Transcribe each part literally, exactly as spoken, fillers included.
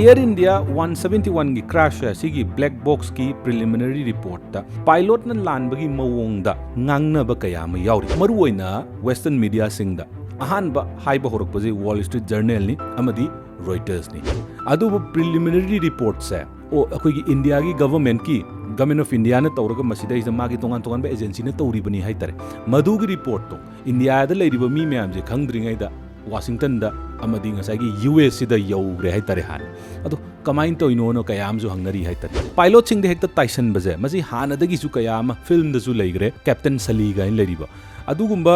Air India one seventy one ꯒꯤ crash ꯑꯁꯤꯒꯤ black box ꯀꯤ preliminary report ꯇ pilot ꯅ ꯂꯥꯟꯕꯒꯤ ꯃꯑꯣꯡꯗ ꯉꯥꯡꯅꯕ ꯀꯌꯥ ꯑꯃ ꯌꯥꯎꯔꯤ꯫ ꯃꯔꯨꯑꯣꯏꯅ Western media ꯁꯤꯡꯗ ꯑꯍꯥꯟꯕ ꯍꯥꯏꯕ ꯍꯧꯔꯛꯄꯁꯦ Wall Street Journal ꯅꯤ ꯑꯃꯗꯤ Reuters ꯅꯤ꯫ ꯑꯗꯨꯕꯨ preliminary report ꯁꯦ, ꯑꯣ, ꯑꯩꯈꯣꯏꯒꯤ India ꯒꯤ government ꯀꯤ, Government of India ꯅ ꯇꯧꯔꯒ ꯃꯁꯤꯗꯩꯁꯤꯗ ꯃꯥꯒꯤ ꯇꯣꯉꯥꯟ ꯇꯣꯉꯥꯟꯕ agency ꯅ ꯇꯧꯔꯤꯕꯅꯤ ꯍꯥꯏꯇꯥꯔꯦ꯫ ꯃꯗꯨꯒꯤ report ꯇꯣ India ꯗ ꯂꯩꯔꯤꯕ ꯃꯤ ꯃꯌꯥꯝꯁꯦ ꯈꯪꯗ꯭ꯔꯤꯉꯩꯗ Washington ꯗ ꯑꯃꯗꯤ ꯉꯁꯥꯏꯒꯤ U S ꯁꯤꯗ ꯌꯧꯈ꯭ꯔꯦ ꯍꯥꯏꯇꯥꯔꯦ ꯍꯥꯟꯅ꯫ ꯑꯗꯣ ꯀꯃꯥꯏꯅ ꯇꯧꯔꯤꯅꯣꯅ ꯀꯌꯥ ꯑꯃꯁꯨ ꯍꯪꯅꯔꯤ ꯍꯥꯏꯇꯥꯔꯦ꯫ Pilot ꯁꯤꯡꯗ ꯍꯦꯛꯇ ꯇꯥꯏꯁꯟꯕꯁꯦ, ꯃꯁꯤ ꯍꯥꯟꯅꯗꯒꯤꯁꯨ ꯀꯌꯥ ꯑꯃ film ꯗꯁꯨ ꯂꯩꯈ꯭ꯔꯦ, Captain Sully ꯀꯥꯏꯅ ꯂꯩꯔꯤꯕ꯫ ꯑꯗꯨꯒꯨꯝꯕ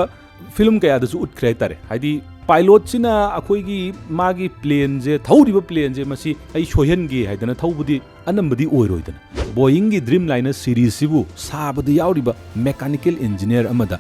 film ꯀꯌꯥꯗꯁꯨ ꯎꯠꯈ꯭ꯔꯦ ꯍꯥꯏꯇꯥꯔꯦ꯫ ꯍꯥꯏꯗꯤ, pilot ꯁꯤꯅ ꯑꯩꯈꯣꯏꯒꯤ ꯃꯥꯒꯤ plane ꯁꯦ, ꯊꯧꯔꯤꯕ plane ꯁꯦ ꯃꯁꯤ ꯑꯩ ꯁꯣꯏꯍꯟꯒꯦ ꯍꯥꯏꯗꯅ ꯊꯧꯕꯗꯤ ꯑꯅꯝꯕꯗꯤ ꯑꯣꯏꯔꯣꯏꯗꯅ꯫ Boeing ꯒꯤ Dreamliner series ꯁꯤꯕꯨ ꯁꯥꯕꯗ ꯌꯥꯎꯔꯤꯕ mechanical engineer ꯑꯃꯗ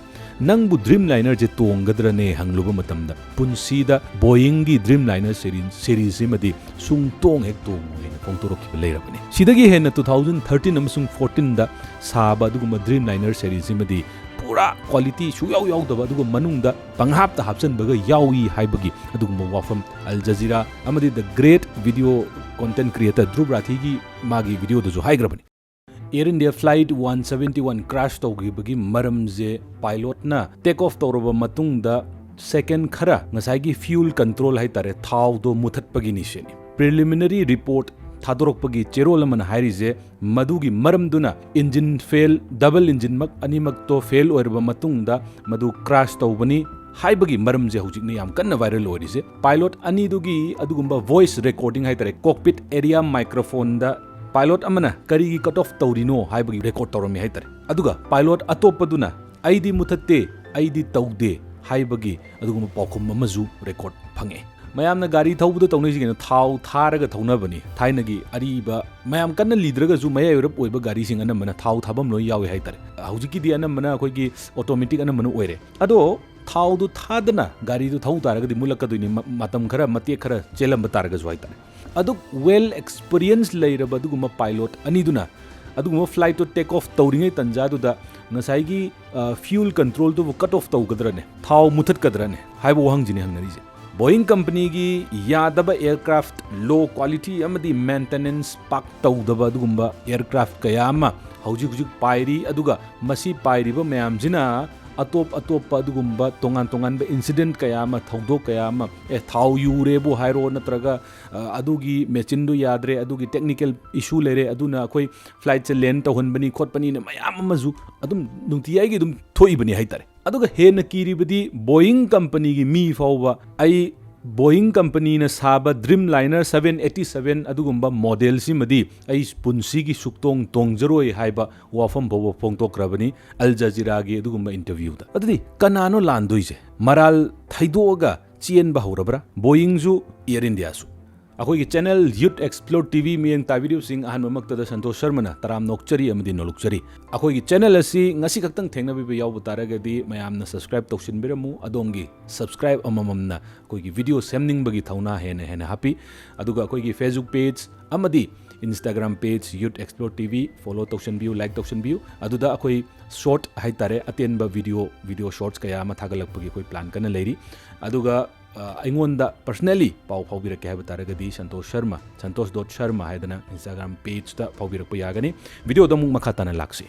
"ꯅꯪꯕꯨ Dreamliner ꯁꯦ ꯇꯣꯡꯒꯗ꯭ꯔꯅꯦ?" ꯍꯪꯂꯨꯕ ꯃꯇꯝꯗ, "ꯄꯨꯟꯁꯤꯗ Boeing ꯒꯤ Dreamliner series, series ꯁꯤꯃꯗꯤ ꯁꯨꯡꯇꯣꯡ ꯍꯦꯛ ꯇꯣꯡꯉꯣꯏ" ꯍꯥꯏꯅ ꯐꯣꯡꯗꯣꯔꯛꯈꯤꯕ ꯂꯩꯔꯕꯅꯤ꯫ ꯁꯤꯗꯒꯤ ꯍꯦꯟꯅ two thousand thirteen ꯑꯃꯁꯨꯡ fourteen ꯗ ꯁꯥꯕ ꯑꯗꯨꯒꯨꯝꯕ Dreamliner series ꯁꯤꯃꯗꯤ ꯄꯨꯔꯥ quality ꯁꯨꯡꯌꯥꯎ ꯌꯥꯎꯗꯕ, ꯑꯗꯨꯒ ꯃꯅꯨꯡꯗ ꯄꯪꯍꯥꯞꯇ ꯍꯥꯞꯆꯤꯟꯕꯒ ꯌꯥꯎꯏ ꯍꯥꯏꯕꯒꯤ ꯑꯗꯨꯒꯨꯝꯕ ꯋꯥꯐꯝ Al Jazeera ꯑꯃꯗꯤ The Great Video Content Creator Dhruv Rathi ꯒꯤ ꯃꯥꯒꯤ video ꯗꯁꯨ ꯍꯥꯏꯈ꯭ꯔꯕꯅꯤ꯫ Air India Flight one seventy one crash ꯇꯧꯈꯤꯕꯒꯤ ꯃꯔꯝꯁꯦ pilot ꯅ take off ꯇꯧꯔꯕ ꯃꯇꯨꯡꯗ second ꯈꯔ ꯉꯁꯥꯏꯒꯤ fuel control ꯍꯥꯏꯇꯥꯔꯦ, ꯊꯥꯎꯗꯣ ꯃꯨꯊꯠꯄꯒꯤꯅꯤ ꯁꯤꯅꯤ꯫ Preliminary report ꯊꯥꯗꯣꯔꯛꯄꯒꯤ ꯆꯦꯔꯣꯜ ꯑꯃꯅ ꯍꯥꯏꯔꯤꯁꯦ, ꯃꯗꯨꯒꯤ ꯃꯔꯝꯗꯨꯅ engine fail, double engine ꯃꯛ ꯑꯅꯤꯃꯛꯇꯣ fail ꯑꯣꯏꯔꯕ ꯃꯇꯨꯡꯗ ꯃꯗꯨ crash ꯇꯧꯕꯅꯤ ꯍꯥꯏꯕꯒꯤ ꯃꯔꯝꯁꯦ ꯍꯧꯖꯤꯛꯅ ꯌꯥꯝ ꯀꯟꯅ viral ꯑꯣꯏꯔꯤꯁꯦ꯫ Pilot ꯑꯅꯤꯗꯨꯒꯤ ꯑꯗꯨꯒꯨꯝꯕ voice recording ꯍꯥꯏꯇꯥꯔꯦ, cockpit area microphone ꯗ pilot ꯑꯃꯅ ꯀꯔꯤꯒꯤ cut off ꯇꯧꯔꯤꯅꯣ ꯍꯥꯏꯕꯒꯤ record ꯇꯧꯔꯝꯃꯤ ꯍꯥꯏꯇꯥꯔꯦ꯫ ꯑꯗꯨꯒ pilot ꯑꯇꯣꯞꯄꯗꯨꯅ "ꯑꯩꯗꯤ ꯃꯨꯊꯠꯇꯦ, ꯑꯩꯗꯤ ꯇꯧꯗꯦ" ꯍꯥꯏꯕꯒꯤ ꯑꯗꯨꯒꯨꯝꯕ ꯄꯥꯎꯈꯨꯝ ꯑꯃꯁꯨ record ꯐꯪꯉꯦ꯫ ꯃꯌꯥꯝꯅ ꯒꯥꯔꯤ ꯊꯧꯕꯗ ꯇꯧꯅꯩꯁꯤ ꯀꯩꯅꯣ? ꯊꯥꯎ ꯊꯥꯔꯒ ꯊꯧꯅꯕꯅꯤ꯫ ꯊꯥꯏꯅꯒꯤ ꯑꯔꯤꯕ, ꯃꯌꯥꯝ ꯀꯟꯅ ꯂꯤꯗ꯭ꯔꯒꯁꯨ ꯃꯌꯥꯏ ꯑꯣꯏꯔꯞ ꯑꯣꯏꯕ ꯒꯥꯔꯤꯁꯤꯡ ꯑꯅꯝꯕꯅ ꯊꯥꯎ ꯊꯥꯐꯝ ꯂꯣꯏ ꯌꯥꯎꯏ ꯍꯥꯏꯇꯥꯔꯦ꯫ ꯍꯧꯖꯤꯛꯀꯤꯗꯤ ꯑꯅꯝꯕꯅ ꯑꯩꯈꯣꯏꯒꯤ automatic ꯑꯅꯝꯕꯅ ꯑꯣꯏꯔꯦ꯫ ꯑꯗꯣ ꯊꯥꯎꯗꯨ ꯊꯥꯗꯅ ꯒꯥꯔꯤꯗꯨ ꯊꯧ ꯇꯥꯔꯒꯗꯤ ꯃꯨꯠꯂꯛꯀꯗꯣꯏꯅꯤ, ꯃ-, ꯃꯇꯝ ꯈꯔ, ꯃꯇꯦꯛ ꯈꯔ ꯆꯦꯜꯂꯝꯕ ꯇꯥꯔꯒꯁꯨ ꯍꯥꯏꯇꯥꯔꯦ꯫ ꯑꯗꯨꯛ well experience ꯂꯩꯔꯕ ꯑꯗꯨꯒꯨꯝꯕ pilot ꯑꯅꯤꯗꯨꯅ ꯑꯗꯨꯒꯨꯝꯕ flight ꯇꯣ take off ꯇꯧꯔꯤꯉꯩ ꯇꯟꯖꯥꯗꯨꯗ ꯉꯁꯥꯏꯒꯤ, ꯑ, fuel control ꯗꯨꯕꯨ cut off ꯇꯧꯒꯗ꯭ꯔꯅꯦ, ꯊꯥꯎ ꯃꯨꯊꯠꯀꯗ꯭ꯔꯅꯦ ꯍꯥꯏꯕ ꯋꯥꯍꯪꯁꯤꯅꯤ ꯍꯪꯅꯔꯤꯁꯦ꯫ ꯕꯣꯌꯤꯡ ꯀꯝꯄꯅꯤꯒꯤ ꯌꯥꯗꯕ ꯑꯦꯌꯔꯀ꯭ꯔꯥꯐ, ꯂꯣ ꯀ꯭ꯋꯥꯂꯤꯇꯤ ꯑꯃꯗꯤ ꯃꯦꯟꯇꯦꯅꯦꯟꯁ ꯄꯥꯛ ꯇꯧꯗꯕ ꯑꯗꯨꯒꯨꯝꯕ ꯑꯦꯌꯔꯀ꯭ꯔꯥꯐ ꯀꯌꯥ ꯑꯃ ꯍꯧꯖꯤꯛ ꯍꯧꯖꯤꯛ ꯄꯥꯏꯔꯤ꯫ ꯑꯗꯨꯒ ꯃꯁꯤ ꯄꯥꯏꯔꯤꯕ ꯃꯌꯥꯝꯁꯤꯅ ꯑꯇꯣꯞ ꯑꯇꯣꯞꯄ ꯑꯗꯨꯒꯨꯝꯕ ꯇꯣꯉꯥꯟ ꯇꯣꯉꯥꯟꯕ ꯏꯟꯁꯤꯗꯦꯟꯠ ꯀꯌꯥ ꯑꯃ, ꯊꯧꯗꯣꯛ ꯀꯌꯥ ꯑꯃ, ꯑꯦ, ꯊꯥꯎ ꯌꯨꯔꯦꯕꯨ ꯍꯥꯏꯔꯣ, ꯅꯠꯇ꯭ꯔꯒ, ꯑ, ꯑꯗꯨꯒꯤ ꯃꯦꯆꯤꯟꯗꯨ ꯌꯥꯗ꯭ꯔꯦ, ꯑꯗꯨꯒꯤ ꯇꯦꯛꯅꯤꯀꯦꯜ ꯏꯁꯨ ꯂꯩꯔꯦ, ꯑꯗꯨꯅ ꯑꯩꯈꯣꯏ ꯐ꯭ꯂꯥꯏꯠꯁꯦ ꯂꯦꯟ ꯇꯧꯍꯟꯕꯅꯤ ꯈꯣꯠꯄꯅꯤꯅ ꯃꯌꯥꯝ ꯑꯃꯁꯨ ꯑꯗꯨꯝ ꯅꯨꯡꯇꯤꯖꯥꯏꯒꯤ ꯑꯗꯨꯝ ꯊꯣꯛꯏꯕꯅꯤ ꯍꯥꯏꯇꯥꯔꯦ꯫ ꯑꯗꯨꯒ ꯍꯦꯟꯅ ꯀꯤꯔꯤꯕꯗꯤ ꯕꯣꯌꯤꯡ ꯀꯝꯄꯅꯤꯒꯤ ꯃꯤ ꯐꯥꯎꯕ, ꯑꯩ ꯕꯣꯌꯤꯡ ꯀꯝꯄꯅꯤꯅ ꯁꯥꯕ dream liner seven eighty seven ꯑꯗꯨꯒꯨꯝꯕ ꯃꯣꯗꯦꯜꯁꯤꯃꯗꯤ ꯑꯩ ꯄꯨꯟꯁꯤꯒꯤ ꯁꯨꯛꯇꯣꯡ ꯇꯣꯡꯖꯔꯣꯏ ꯍꯥꯏꯕ ꯋꯥꯐꯝ ꯐꯥꯎꯕ ꯐꯣꯡꯗꯣꯛꯈ꯭ꯔꯕꯅꯤ ꯑꯜ ꯖꯖꯤꯔꯥꯒꯤ ꯑꯗꯨꯒꯨꯝꯕ ꯏꯟꯇꯔꯚ꯭ꯌꯨꯗ꯫ ꯑꯗꯨꯗꯤ ꯀꯅꯥꯅꯣ ꯂꯥꯟꯗꯣꯏꯁꯦ? ꯃꯔꯥꯜ ꯊꯩꯗꯣꯛꯑꯒ ꯆꯦꯟꯕ ꯍꯧꯔꯕ꯭ꯔꯥ? ꯕꯣꯌꯤꯡꯁꯨ, ꯑꯦꯌꯔ ꯏꯟꯗꯤꯌꯥꯁꯨ꯫ ꯑꯩꯈꯣꯏꯒꯤ ꯆꯦꯅꯦꯜ ꯌꯨꯠ ꯑꯦꯛꯁꯄ꯭ꯂꯣꯔ ꯇꯤ ꯚꯤ ꯃꯤꯠꯌꯦꯡ ꯇꯥꯕꯤꯔꯤꯕꯁꯤꯡ, ꯑꯍꯥꯟꯕꯃꯛꯇꯗ ꯁꯟꯇꯣꯁ ꯁꯔꯃꯅ ꯇꯔꯥꯝ ꯅꯣꯛꯆꯔꯤ ꯑꯃꯗꯤ ꯅꯣꯂꯨꯛꯆꯔꯤ꯫ ꯑꯩꯈꯣꯏꯒꯤ ꯆꯦꯅꯦꯜ ꯑꯁꯤ ꯉꯁꯤ ꯈꯛꯇꯪ ꯊꯦꯡꯅꯕꯤꯕ ꯌꯥꯎꯕ ꯇꯥꯔꯒꯗꯤ ꯃꯌꯥꯝꯅ ꯁꯕꯁꯀ꯭ꯔꯥꯏꯕ ꯇꯧꯁꯤꯟꯕꯤꯔꯝꯃꯨ꯫ ꯑꯗꯣꯝꯒꯤ ꯁꯕꯁꯀ꯭ꯔꯥꯏꯕ ꯑꯃꯃꯝꯅ ꯑꯩꯈꯣꯏꯒꯤ ꯚꯤꯗꯤꯑꯣ ꯁꯦꯝꯅꯤꯡꯕꯒꯤ ꯊꯧꯅꯥ ꯍꯦꯟꯅ ꯍꯦꯟꯅ ꯍꯥꯞꯄꯤ꯫ ꯑꯗꯨꯒ ꯑꯩꯈꯣꯏꯒꯤ Facebook ꯄꯦꯖ ꯑꯃꯗꯤ Instagram ꯄꯦꯖ ꯌꯨꯠ ꯑꯦꯛꯁꯄ꯭ꯂꯣꯔ ꯇꯤ ꯚꯤ ꯐꯣꯂꯣ ꯇꯧꯁꯟꯕꯤꯌꯨ, ꯂꯥꯏꯛ ꯇꯧꯁꯟꯕꯤꯌꯨ꯫ ꯑꯗꯨꯗ ꯑꯩꯈꯣꯏ ꯁꯣꯔꯠ ꯍꯥꯏꯇꯥꯔꯦ, ꯑꯇꯦꯟꯕ ꯚꯤꯗꯤꯑꯣ, ꯚꯤꯗꯤꯑꯣ ꯁꯣꯔꯠꯁ ꯀꯌꯥ ꯑꯃ ꯊꯥꯒꯠꯂꯛꯄꯒꯤ ꯑꯩꯈꯣꯏ ꯄ꯭ꯂꯥꯟ ꯀꯟꯅ ꯂꯩꯔꯤ꯫ ꯑꯗꯨꯒ, ꯑ, ꯑꯩꯉꯣꯟꯗ ꯄꯔꯁꯅꯦꯂꯤ ꯄꯥꯎ ꯐꯥꯎꯕꯤꯔꯛꯀꯦ ꯍꯥꯏꯕ ꯇꯥꯔꯒꯗꯤ ꯁꯟꯇꯣꯁ ꯁꯔꯃ, ꯁꯟꯇꯣꯁ ꯗꯣꯠ ꯁꯔꯃ ꯍꯥꯏꯗꯅ Instagram ꯄꯦꯖꯇ ꯐꯥꯎꯕꯤꯔꯛꯄ ꯌꯥꯒꯅꯤ꯫ ꯚꯤꯗꯤꯑꯣꯗ ꯑꯃꯨꯛ ꯃꯈꯥ ꯇꯥꯅ ꯂꯥꯛꯁꯤ꯫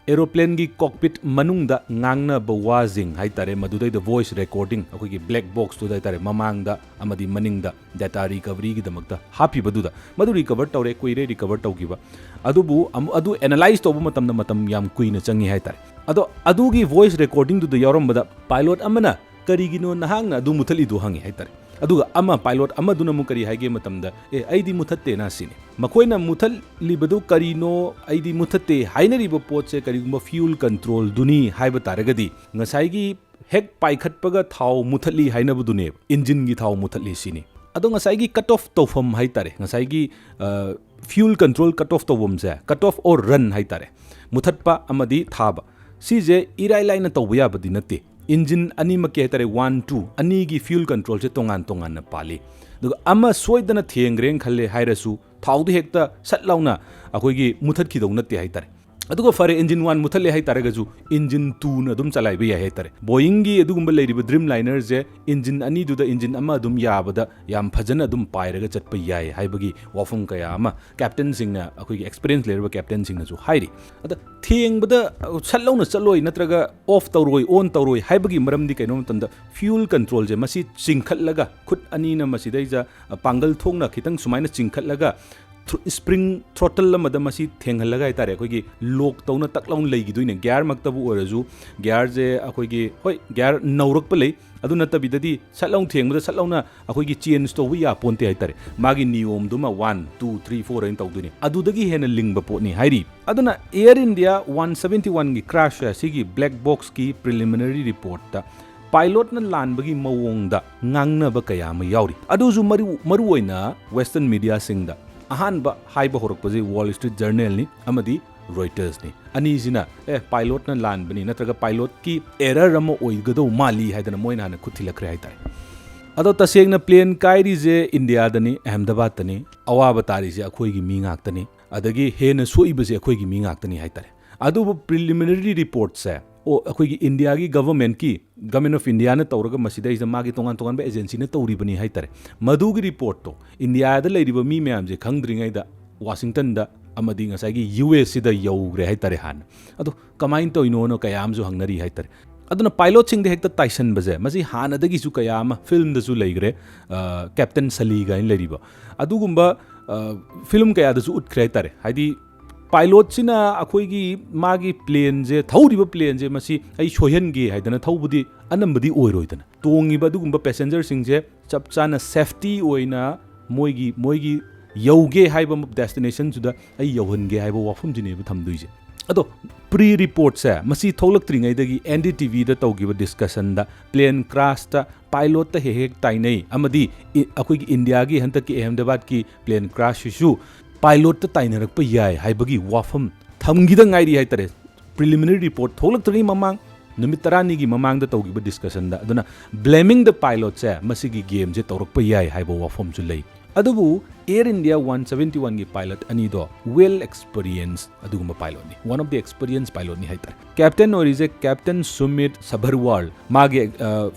ꯑꯦꯔꯣꯄ꯭ꯂꯦꯟꯒꯤ ꯀꯣꯛꯄꯤꯠ ꯃꯅꯨꯡꯗ ꯉꯥꯡꯅꯕ ꯋꯥꯁꯤꯡ ꯍꯥꯏꯇꯥꯔꯦ, ꯃꯗꯨꯗꯩꯗ ꯚꯣꯏꯁ ꯔꯦꯀꯣꯔꯗꯤꯡ, ꯑꯩꯈꯣꯏꯒꯤ ꯕ꯭ꯂꯦꯛ ꯕꯣꯛꯁꯇꯨꯗ ꯍꯥꯏꯇꯥꯔꯦ, ꯃꯃꯥꯡꯗ ꯑꯃꯗꯤ ꯃꯅꯤꯡꯗ ꯗꯦꯇꯥ ꯔꯤꯀꯚꯔꯤꯒꯤꯗꯃꯛꯇ ꯍꯥꯞꯄꯤꯕꯗꯨꯗ, ꯃꯗꯨ ꯔꯤꯀꯚꯔ ꯇꯧꯔꯦ, ꯀꯨꯏꯔꯦ ꯔꯤꯀꯚꯔ ꯇꯧꯈꯤꯕ꯫ ꯑꯗꯨꯕꯨ ꯑꯃꯨꯛ ꯑꯗꯨ ꯑꯦꯅꯥꯂꯥꯏꯁ ꯇꯧꯕ ꯃꯇꯝꯗ ꯃꯇꯝ ꯌꯥꯝ ꯀꯨꯏꯅ ꯆꯪꯉꯤ ꯍꯥꯏꯇꯥꯔꯦ꯫ ꯑꯗꯣ ꯑꯗꯨꯒꯤ ꯚꯣꯏꯁ ꯔꯦꯀꯣꯔꯗꯤꯡꯗꯨꯗ ꯌꯥꯎꯔꯝꯕꯗ ꯄꯥꯏꯂꯣꯠ ꯑꯃꯅ "ꯀꯔꯤꯒꯤꯅꯣ ꯅꯍꯥꯛꯅ ꯑꯗꯨ ꯃꯨꯊꯠꯂꯤꯗꯨ?" ꯍꯪꯉꯤ ꯍꯥꯏꯇꯥꯔꯦ꯫ ꯑꯗꯨꯒ ꯑꯃ, ꯄꯥꯏꯂꯣꯠ ꯑꯃꯗꯨꯅ ꯑꯃꯨꯛ ꯀꯔꯤ ꯍꯥꯏꯒꯦ ꯃꯇꯝꯗ, "ꯑꯦ, ꯑꯩꯗꯤ ꯃꯨꯊꯠꯇꯦꯅ" ꯁꯤꯅꯤ꯫ ꯃꯈꯣꯏꯅ ꯃꯨꯊꯠꯂꯤꯕꯗꯨ ꯀꯔꯤꯅꯣ, "ꯑꯩꯗꯤ ꯃꯨꯊꯠꯇꯦ" ꯍꯥꯏꯅꯔꯤꯕ ꯄꯣꯠꯁꯦ ꯀꯔꯤꯒꯨꯝꯕ ꯐ꯭ꯌꯨꯜ ꯀꯟꯇ꯭ꯔꯣꯜꯗꯨꯅꯤ ꯍꯥꯏꯕ ꯇꯥꯔꯒꯗꯤ, ꯉꯁꯥꯏꯒꯤ ꯍꯦꯛ ꯄꯥꯏꯈꯠꯄꯒ ꯊꯥꯎ ꯃꯨꯊꯠꯂꯤ ꯍꯥꯏꯅꯕꯗꯨꯅꯦꯕ, ꯏꯟꯖꯤꯟꯒꯤ ꯊꯥꯎ ꯃꯨꯊꯠꯂꯤ ꯁꯤꯅꯤ꯫ ꯑꯗꯣ ꯉꯁꯥꯏꯒꯤ ꯀꯠ ꯑꯣꯐ ꯇꯧꯐꯝ ꯍꯥꯏꯇꯥꯔꯦ, ꯉꯁꯥꯏꯒꯤ, ꯑ, ꯐ꯭ꯌꯨꯜ ꯀꯟꯇ꯭ꯔꯣꯜ ꯀꯠ ꯑꯣꯐ ꯇꯧꯐꯝꯁꯦ, cut off or run ꯍꯥꯏꯇꯥꯔꯦ, ꯃꯨꯊꯠꯄ ꯑꯃꯗꯤ ꯊꯥꯕ, ꯁꯤꯁꯦ ꯏꯔꯥꯏ ꯂꯥꯏꯅ ꯇꯧꯕ ꯌꯥꯕꯗꯤ ꯅꯠꯇꯦ꯫ ꯏꯟꯖꯤꯟ ꯑꯅꯤꯃꯛꯀꯤ ꯍꯥꯏꯇꯥꯔꯦ, ꯋꯥꯟ, ꯇꯨ, ꯑꯅꯤꯒꯤ ꯐ꯭ꯌꯨꯜ ꯀꯟꯇ꯭ꯔꯣꯜꯁꯦ ꯇꯣꯉꯥꯟ ꯇꯣꯉꯥꯟꯅ ꯄꯥꯜꯂꯤ꯫ ꯑꯗꯨꯒ ꯑꯃ ꯁꯣꯏꯗꯅ ꯊꯦꯡꯈ꯭ꯔꯦꯅ ꯈꯜꯂꯦ ꯍꯥꯏꯔꯁꯨ, ꯊꯥꯎꯗꯣ ꯍꯦꯛꯇ ꯁꯠ ꯂꯥꯎꯅ ꯑꯩꯈꯣꯏꯒꯤ ꯃꯨꯊꯠꯈꯤꯗꯧ ꯅꯠꯇꯦ ꯍꯥꯏꯇꯥꯔꯦ꯫ ꯑꯗꯨꯒ ꯐꯔꯦ, ꯏꯟꯖꯤꯟ ꯋꯥꯟ ꯃꯨꯊꯠꯂꯦ ꯍꯥꯏꯇꯥꯔꯒꯁꯨ ꯏꯟꯖꯤꯟ ꯇꯨꯅ ꯑꯗꯨꯝ ꯆꯂꯥꯏꯕ ꯌꯥꯏ ꯍꯥꯏꯇꯥꯔꯦ꯫ ꯕꯣꯌꯤꯡꯒꯤ ꯑꯗꯨꯒꯨꯝꯕ ꯂꯩꯔꯤꯕ ꯗ꯭ꯔꯤꯝ ꯂꯥꯏꯅꯔꯁꯦ ꯏꯟꯖꯤꯟ ꯑꯅꯤꯗꯨꯗ ꯏꯟꯖꯤꯟ ꯑꯃ ꯑꯗꯨꯝ ꯌꯥꯕꯗ ꯌꯥꯝ ꯐꯖꯅ ꯑꯗꯨꯝ ꯄꯥꯏꯔꯒ ꯆꯠꯄ ꯌꯥꯏ ꯍꯥꯏꯕꯒꯤ ꯋꯥꯐꯝ ꯀꯌꯥ ꯑꯃ ꯀꯦꯞꯇꯦꯟꯁꯤꯡꯅ, ꯑꯩꯈꯣꯏꯒꯤ ꯑꯦꯛꯁꯄꯤꯔꯤꯌꯦꯟꯁ ꯂꯩꯔꯕ ꯀꯦꯞꯇꯦꯟꯁꯤꯡꯅꯁꯨ ꯍꯥꯏꯔꯤ꯫ ꯑꯗ ꯊꯦꯡꯕꯗ ꯁꯠ ꯂꯥꯎꯅ ꯆꯠꯂꯣꯏ ꯅꯠꯇ꯭ꯔꯒ ꯑꯣꯐ ꯇꯧꯔꯣꯏ, ꯑꯣꯟ ꯇꯧꯔꯣꯏ ꯍꯥꯏꯕꯒꯤ ꯃꯔꯝꯗꯤ ꯀꯩꯅꯣ ꯃꯇꯝꯗ ꯐ꯭ꯌꯨꯜ ꯀꯟꯇ꯭ꯔꯣꯜꯁꯦ ꯃꯁꯤ ꯆꯤꯡꯈꯠꯂꯒ, ꯈꯨꯠ ꯑꯅꯤꯅ ꯃꯁꯤꯗꯩꯗ ꯄꯥꯡꯒꯜ ꯊꯣꯛꯅ ꯈꯤꯇꯪ ꯁꯨꯃꯥꯏꯅ ꯆꯤꯡꯈꯠꯂꯒ ꯊ꯭ꯔꯣ-, ꯁ꯭ꯄ꯭ꯔꯤꯡ ꯊ꯭ꯔꯣꯇꯜ ꯑꯃꯗ ꯃꯁꯤ ꯊꯦꯡꯍꯜꯂꯒ ꯍꯥꯏꯇꯥꯔꯦ, ꯑꯩꯈꯣꯏꯒꯤ ꯂꯣꯛ ꯇꯧꯅ ꯇꯛ ꯂꯥꯎꯅ ꯂꯩꯈꯤꯗꯣꯏꯅꯦ꯫ ꯒꯤꯌꯥꯔꯃꯛꯇꯕꯨ ꯑꯣꯏꯔꯁꯨ, ꯒꯤꯌꯥꯔꯁꯦ ꯑꯩꯈꯣꯏꯒꯤ, ꯍꯣꯏ, ꯒꯤꯌꯥꯔ ꯅꯧꯔꯛꯄ ꯂꯩ, ꯑꯗꯨ ꯅꯠꯇꯕꯤꯗꯗꯤ ꯁꯠ ꯂꯥꯎꯅ ꯊꯦꯡꯕꯗ ꯁꯠ ꯂꯥꯎꯅ ꯑꯩꯈꯣꯏꯒꯤ ꯆꯦꯟꯖ ꯇꯧꯕ ꯌꯥꯄꯣꯟꯇꯦ ꯍꯥꯏꯇꯥꯔꯦ꯫ ꯃꯥꯒꯤ ꯅꯤꯌꯣꯝꯗꯨꯃ ꯋꯥꯟ, ꯇꯨ, ꯊ꯭ꯔꯤ, ꯐꯣꯔ ꯍꯥꯏꯅ ꯇꯧꯗꯣꯏꯅꯤ, ꯑꯗꯨꯗꯒꯤ ꯍꯦꯟꯅ ꯂꯤꯡꯕ ꯄꯣꯠꯅꯤ ꯍꯥꯏꯔꯤ꯫ ꯑꯗꯨꯅ Air India one seventy one ꯒꯤ ꯀ꯭ꯔꯥꯁ ꯑꯁꯤꯒꯤ ꯕ꯭ꯂꯦꯛ ꯕꯣꯛꯁꯀꯤ ꯄ꯭ꯔꯤꯂꯤꯃꯤꯅꯔꯤ ꯔꯤꯄꯣꯔꯠꯇ ꯄꯥꯏꯂꯣꯠꯅ ꯂꯥꯟꯕꯒꯤ ꯃꯑꯣꯡꯗ ꯉꯥꯡꯅꯕ ꯀꯌꯥ ꯑꯃ ꯌꯥꯎꯔꯤ꯫ ꯑꯗꯨꯁꯨ ꯃꯔꯨ, ꯃꯔꯨꯑꯣꯏꯅ ꯋꯦꯁꯇꯔꯟ ꯃꯤꯗꯤꯌꯥꯁꯤꯡꯗ꯫ ꯑꯍꯥꯟꯕ ꯍꯥꯏꯕ ꯍꯧꯔꯛꯄꯁꯤ ꯋꯣꯜ ꯁ꯭ꯇ꯭ꯔꯤꯠ ꯖꯔꯅꯦꯜꯅꯤ ꯑꯃꯗꯤ ꯔꯣꯏꯇꯔꯁꯅꯤ꯫ ꯑꯅꯤꯁꯤꯅ, "ꯑꯦ, ꯄꯥꯏꯂꯣꯠꯅ ꯂꯥꯟꯕꯅꯤ" ꯅꯠꯇ꯭ꯔꯒ "ꯄꯥꯏꯂꯣꯠꯀꯤ ꯑꯦꯔꯔ ꯑꯃ ꯑꯣꯏꯒꯗꯧ ꯃꯥꯜꯂꯤ" ꯍꯥꯏꯗꯅ ꯃꯣꯏꯅ ꯍꯥꯟꯅ ꯈꯨꯠ ꯊꯤꯜꯂꯛꯈ꯭ꯔꯦ ꯍꯥꯏꯇꯥꯔꯦ꯫ ꯑꯗꯣ ꯇꯁꯦꯡꯅ ꯄ꯭ꯂꯦꯟ ꯀꯥꯏꯔꯤꯁꯦ ꯏꯟꯗꯤꯌꯥꯗꯅꯤ, ꯑꯍꯃꯗꯥꯕꯥꯗꯇꯅꯤ꯫ ꯑꯋꯥꯕ ꯇꯥꯔꯤꯁꯦ ꯑꯩꯈꯣꯏꯒꯤ ꯃꯤ ꯉꯥꯛꯇꯅꯤ, ꯑꯗꯒꯤ ꯍꯦꯟꯅ ꯁꯣꯛꯏꯕꯁꯦ ꯑꯩꯈꯣꯏꯒꯤ ꯃꯤ ꯉꯥꯛꯇꯅꯤ ꯍꯥꯏꯇꯥꯔꯦ꯫ ꯑꯗꯨꯕꯨ ꯄ꯭ꯔꯤꯂꯤꯃꯤꯅꯔꯤ ꯔꯤꯄꯣꯔꯠꯁꯦ, ꯑꯣ, ꯑꯩꯈꯣꯏꯒꯤ ꯏꯟꯗꯤꯌꯥꯒꯤ ꯒꯚꯔꯟꯃꯦꯟꯠꯀꯤ, ꯒꯚꯔꯟꯃꯦꯟꯠ ꯑꯣꯐ ꯏꯟꯗꯤꯌꯥꯅ ꯇꯧꯔꯒ ꯃꯁꯤꯗꯩꯁꯤꯗ ꯃꯥꯒꯤ ꯇꯣꯉꯥꯟ ꯇꯣꯉꯥꯟꯕ ꯑꯦꯖꯦꯟꯁꯤꯅ ꯇꯧꯔꯤꯕꯅꯤ ꯍꯥꯏꯇꯥꯔꯦ꯫ ꯃꯗꯨꯒꯤ ꯔꯤꯄꯣꯔꯠꯇꯣ ꯏꯟꯗꯤꯌꯥꯗ ꯂꯩꯔꯤꯕ ꯃꯤ ꯃꯌꯥꯝꯁꯦ ꯈꯪꯗ꯭ꯔꯤꯉꯩꯗ ꯋꯥꯁꯤꯡꯇꯟꯗ ꯑꯃꯗꯤ ꯉꯁꯥꯏꯒꯤ ꯌꯨ ꯑꯦꯁ ꯁꯤꯗ ꯌꯧꯈ꯭ꯔꯦ ꯍꯥꯏꯇꯥꯔꯦ ꯍꯥꯟꯅ꯫ ꯑꯗꯣ ꯀꯃꯥꯏꯅ ꯇꯧꯔꯤꯅꯣꯅ ꯀꯌꯥ ꯑꯃꯁꯨ ꯍꯪꯅꯔꯤ ꯍꯥꯏꯇꯥꯔꯦ꯫ ꯑꯗꯨꯅ ꯄꯥꯏꯂꯣꯠꯁꯤꯡꯗ ꯍꯦꯛꯇ ꯇꯥꯏꯁꯟꯕꯁꯦ, ꯃꯁꯤ ꯍꯥꯟꯅꯗꯒꯤꯁꯨ ꯀꯌꯥ ꯑꯃ ꯐꯤꯜꯝꯗꯁꯨ ꯂꯩꯈ꯭ꯔꯦ, ꯑ, ꯀꯦꯞꯇꯟ ꯁꯂꯤ ꯀꯥꯏꯅ ꯂꯩꯔꯤꯕ꯫ ꯑꯗꯨꯒꯨꯝꯕ, ꯑ, ꯐꯤꯜꯝ ꯀꯌꯥꯗꯁꯨ ꯎꯠꯈ꯭ꯔꯦ ꯍꯥꯏꯇꯥꯔꯦ꯫ ꯍꯥꯏꯗꯤ ꯄꯥꯏꯂꯣꯠꯁꯤꯅ ꯑꯩꯈꯣꯏꯒꯤ ꯃꯥꯒꯤ ꯄ꯭ꯂꯦꯟꯁꯦ, ꯊꯧꯔꯤꯕ ꯄ꯭ꯂꯦꯟꯁꯦ ꯃꯁꯤ ꯑꯩ ꯁꯣꯏꯍꯟꯒꯦ ꯍꯥꯏꯗꯅ ꯊꯧꯕꯗꯤ ꯑꯅꯝꯕꯗꯤ ꯑꯣꯏꯔꯣꯏꯗꯅ꯫ ꯇꯣꯡꯉꯤꯕ ꯑꯗꯨꯒꯨꯝꯕ ꯄꯦꯁꯦꯟꯖꯔꯁꯤꯡꯁꯦ ꯆꯞ ꯆꯥꯅ ꯁꯦꯐꯇꯤ ꯑꯣꯏꯅ ꯃꯣꯏꯒꯤ, ꯃꯣꯏꯒꯤ ꯌꯧꯒꯦ ꯍꯥꯏꯕ ꯗꯦꯁꯇꯤꯅꯦꯁꯟꯁꯤꯗ ꯑꯩ ꯌꯧꯍꯟꯒꯦ ꯍꯥꯏꯕ ꯋꯥꯐꯝꯁꯤꯅꯦꯕ ꯊꯝꯗꯣꯏꯁꯦ꯫ ꯑꯗꯣ ꯄ꯭ꯔꯤ ꯔꯤꯄꯣꯔꯠꯁꯦ ꯃꯁꯤ ꯊꯣꯛꯂꯛꯇ꯭ꯔꯤꯉꯩꯗꯒꯤ ꯑꯦꯟ ꯗꯤ ꯇꯤ ꯚꯤꯗ ꯇꯧꯈꯤꯕ ꯗꯤꯁꯀꯁꯟꯗ ꯄ꯭ꯂꯦꯟ ꯀ꯭ꯔꯥꯁꯇ ꯄꯥꯏꯂꯣꯠꯇ ꯍꯦꯛ ꯍꯦꯛ ꯇꯥꯏꯅꯩ ꯑꯃꯗꯤ ꯏ-, ꯑꯩꯈꯣꯏꯒꯤ ꯏꯟꯗꯤꯌꯥꯒꯤ ꯍꯟꯗꯛꯀꯤ ꯑꯍꯃꯗꯥꯕꯥꯗꯀꯤ ꯄ꯭ꯂꯦꯟ ꯀ꯭ꯔꯥꯁꯁꯤꯁꯨ ꯄꯥꯏꯂꯣꯠꯇ ꯇꯥꯏꯅꯔꯛꯄ ꯌꯥꯏ ꯍꯥꯏꯕꯒꯤ ꯋꯥꯐꯝ ꯊꯝꯈꯤꯗ ꯉꯥꯏꯔꯤ ꯍꯥꯏꯇꯥꯔꯦ꯫ ꯄ꯭ꯔꯤꯂꯤꯃꯤꯅꯔꯤ ꯔꯤꯄꯣꯔꯠ ꯊꯣꯛꯂꯛꯇ꯭ꯔꯤꯉꯩ ꯃꯃꯥꯡ ꯅꯨꯃꯤꯠ ꯇꯔꯥꯅꯤꯒꯤ ꯃꯃꯥꯡꯗ ꯇꯧꯈꯤꯕ ꯗꯤꯁꯀꯁꯟꯗ꯫ ꯑꯗꯨꯅ blaming the pilotꯁꯦ ꯃꯁꯤꯒꯤ ꯒꯦꯝꯁꯦ ꯇꯧꯔꯛꯄ ꯌꯥꯏ ꯍꯥꯏꯕ ꯋꯥꯐꯝꯁꯨ ꯂꯩ꯫ ꯑꯗꯨꯕꯨ Air India one seventy one ꯒꯤ pilot ꯑꯅꯤꯗꯣ well experience ꯑꯗꯨꯒꯨꯝꯕ pilot ꯅꯤ, one of the experience pilot ꯅꯤ ꯍꯥꯏꯇꯥꯔꯦ꯫ Captain ꯑꯣꯏꯔꯤꯁꯦ Captain Sumit Sabharwal, ꯃꯥꯒꯤ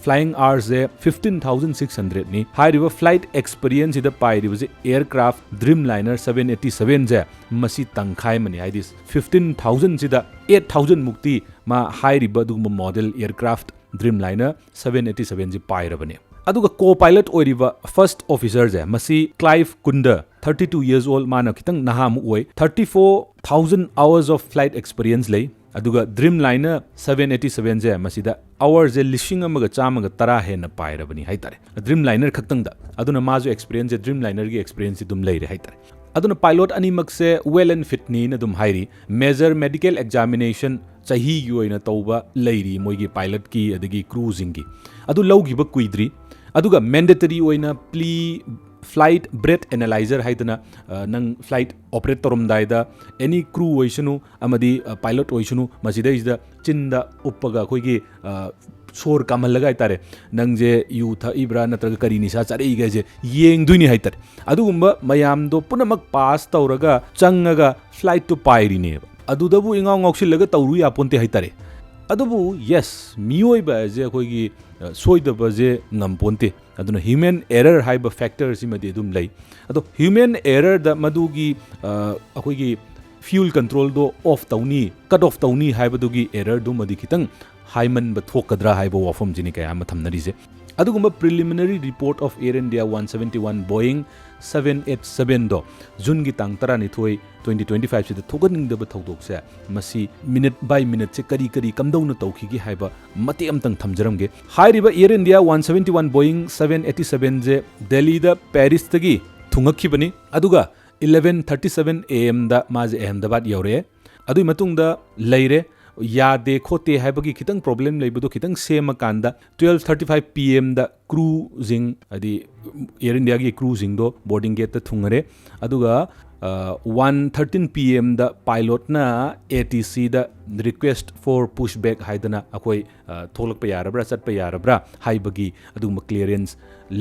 flying hours ꯁꯦ fifteen thousand six hundred ꯅꯤ꯫ ꯍꯥꯏꯔꯤꯕ flight experience ꯁꯤꯗ ꯄꯥꯏꯔꯤꯕꯁꯦ aircraft Dreamliner seven eighty seven ꯁꯦ ꯃꯁꯤ ꯇꯪꯈꯥꯏ ꯑꯃꯅꯤ, ꯍꯥꯏꯗꯤ fifteen thousand ꯁꯤꯗ eight thousand ꯃꯨꯛꯇꯤ ꯃꯥ ꯍꯥꯏꯔꯤꯕ ꯑꯗꯨꯒꯨꯝꯕ model aircraft Dreamliner seven eighty seven ꯁꯤ ꯄꯥꯏꯔꯕꯅꯤ꯫ ꯑꯗꯨꯒ co-pilot ꯑꯣꯏꯔꯤꯕ first officer ꯁꯦ ꯃꯁꯤ Clive Kunder, thirty two years old, ꯃꯥꯅ ꯈꯤꯇꯪ ꯅꯍꯥ ꯑꯃ ꯑꯣꯏ, thirty four thousand hours of flight experience ꯂꯩ꯫ ꯑꯗꯨꯒ Dreamliner seven eighty seven ꯁꯦ ꯃꯁꯤꯗ hour ꯁꯦ ꯂꯤꯁꯤꯡ ꯑꯃꯒ ꯆꯥꯝꯃꯒ ꯇꯔꯥ ꯍꯦꯟꯅ ꯄꯥꯏꯔꯕꯅꯤ ꯍꯥꯏꯇꯥꯔꯦ, Dreamliner ꯈꯛꯇꯪꯗ꯫ ꯑꯗꯨꯅ ꯃꯥꯁꯨ experience ꯁꯦ, Dreamliner ꯒꯤ experience ꯁꯤ ꯑꯗꯨꯝ ꯂꯩꯔꯦ ꯍꯥꯏꯇꯥꯔꯦ꯫ ꯑꯗꯨꯅ pilot ꯑꯅꯤꯃꯛꯁꯦ well and fit ꯅꯤꯅ ꯑꯗꯨꯝ ꯍꯥꯏꯔꯤ꯫ Major medical examination ꯆꯍꯤꯒꯤ ꯑꯣꯏꯅ ꯇꯧꯕ ꯂꯩꯔꯤ ꯃꯣꯏꯒꯤ pilot ꯀꯤ ꯑꯗꯒꯤ crew ꯁꯤꯡꯒꯤ, ꯑꯗꯨ ꯂꯧꯈꯤꯕ ꯀꯨꯏꯗ꯭ꯔꯤ꯫ ꯑꯗꯨꯒ mandatory ꯑꯣꯏꯅ pre flight breath analyzer ꯍꯥꯏꯗꯅ, ꯑ, ꯅꯪ flight operate ꯇꯧꯔꯝꯗꯥꯏꯗ any crew ꯑꯣꯏꯁꯅꯨ ꯑꯃꯗꯤ, ꯑ, pilot ꯑꯣꯏꯁꯅꯨ, ꯃꯁꯤꯗꯩꯁꯤꯗ ꯆꯤꯟꯗ ꯎꯞꯄꯒ ꯑꯩꯈꯣꯏꯒꯤ, ꯑ, ꯁꯣꯔ ꯀꯥꯝꯍꯜꯂꯒ ꯍꯥꯏꯇꯥꯔꯦ, ꯅꯪꯁꯦ ꯌꯨ ꯊꯛꯏꯕ꯭ꯔꯥ ꯅꯠꯇ꯭ꯔꯒ ꯀꯔꯤ ꯅꯤꯁꯥ ꯆꯥꯔꯛꯏꯒꯦ ꯍꯥꯏꯁꯦ ꯌꯦꯡꯗꯣꯏꯅꯤ ꯍꯥꯏꯇꯥꯔꯦ꯫ ꯑꯗꯨꯒꯨꯝꯕ ꯃꯌꯥꯝꯗꯣ ꯄꯨꯝꯅꯃꯛ pass ꯇꯧꯔꯒ ꯆꯪꯉꯒ flight ꯇꯨ ꯄꯥꯏꯔꯤꯅꯦꯕ꯫ ꯑꯗꯨꯗꯕꯨ ꯏꯉꯥꯎ ꯉꯥꯎꯁꯤꯜꯂꯒ ꯇꯧꯔꯨ ꯌꯥꯄꯣꯟꯇꯦ ꯍꯥꯏꯇꯥꯔꯦ꯫ ꯑꯗꯨꯕꯨ yes, ꯃꯤꯑꯣꯏꯕ ꯑꯁꯦ ꯑꯩꯈꯣꯏꯒꯤ, ꯑ, ꯁꯣꯏꯗꯕꯁꯦ ꯉꯝꯄꯣꯟꯇꯦ꯫ ꯑꯗꯨꯅ human error ꯍꯥꯏꯕ factor ꯁꯤꯃꯗꯤ ꯑꯗꯨꯝ ꯂꯩ꯫ ꯑꯗꯣ human error ꯗ ꯃꯗꯨꯒꯤ, ꯑ, ꯑꯩꯈꯣꯏꯒꯤ fuel control ꯗꯣ off ꯇꯧꯅꯤ, cut off ꯇꯧꯅꯤ ꯍꯥꯏꯕꯗꯨꯒꯤ error ꯗꯨꯃꯗꯤ ꯈꯤꯇꯪ ꯍꯥꯏꯃꯟꯕ ꯊꯣꯛꯀꯗ꯭ꯔꯥ ꯍꯥꯏꯕ ꯋꯥꯐꯝꯁꯤꯅꯤ ꯀꯌꯥ ꯑꯃ ꯊꯝꯅꯔꯤꯁꯦ꯫ ꯑꯗꯨꯒꯨꯝꯕ preliminary report of Air India one seventy one Boeing seven eight seven ꯗꯣ June ꯒꯤ ꯇꯥꯡ ꯇꯔꯥꯅꯤꯊꯣꯏ, twenty twenty five ꯁꯤꯗ ꯊꯣꯛꯍꯟꯅꯤꯡꯗꯕ ꯊꯧꯗꯣꯛꯁꯦ, ꯃꯁꯤ minute by minute ꯁꯦ ꯀꯔꯤ ꯀꯔꯤ ꯀꯝꯗꯧꯅ ꯇꯧꯈꯤꯒꯦ ꯍꯥꯏꯕ ꯃꯇꯦꯛ ꯑꯃꯇꯪ ꯊꯝꯖꯔꯝꯒꯦ꯫ ꯍꯥꯏꯔꯤꯕ Air India one seventy one Boeing seven eighty seven ꯁꯦ ꯗꯦꯜꯂꯤꯗ ꯄꯦꯔꯤꯁꯇꯒꯤ ꯊꯨꯡꯉꯛꯈꯤꯕꯅꯤ꯫ ꯑꯗꯨꯒ eleven thirty seven A M ꯗ ꯃꯥꯁꯦ ꯑꯍꯃꯗꯥꯕꯥꯗ ꯌꯧꯔꯛꯑꯦ꯫ ꯑꯗꯨꯒꯤ ꯃꯇꯨꯡꯗ ꯂꯩꯔꯦ, ꯌꯥꯗꯦ ꯈꯣꯠꯇꯦ ꯍꯥꯏꯕꯒꯤ ꯈꯤꯇꯪ problem ꯂꯩꯕꯗꯣ ꯈꯤꯇꯪ ꯁꯦꯝꯃꯀꯥꯟꯗ twelve thirty five P M ꯗ crew ꯁꯤꯡ, ꯍꯥꯏꯗꯤ Air India ꯒꯤ crew ꯁꯤꯡꯗꯣ boarding gate ꯇ ꯊꯨꯡꯉꯔꯦ꯫ ꯑꯗꯨꯒ, ꯑ, one thirteen P M ꯗ pilot ꯅ A T C the request for pushback ꯍꯥꯏꯗꯅ ꯑꯩꯈꯣꯏ, ꯊꯣꯛꯂꯛꯄ ꯌꯥꯔꯕ꯭ꯔꯥ, ꯆꯠꯄ ꯌꯥꯔꯕ꯭ꯔꯥ ꯍꯥꯏꯕꯒꯤ ꯑꯗꯨꯒꯨꯝꯕ clearance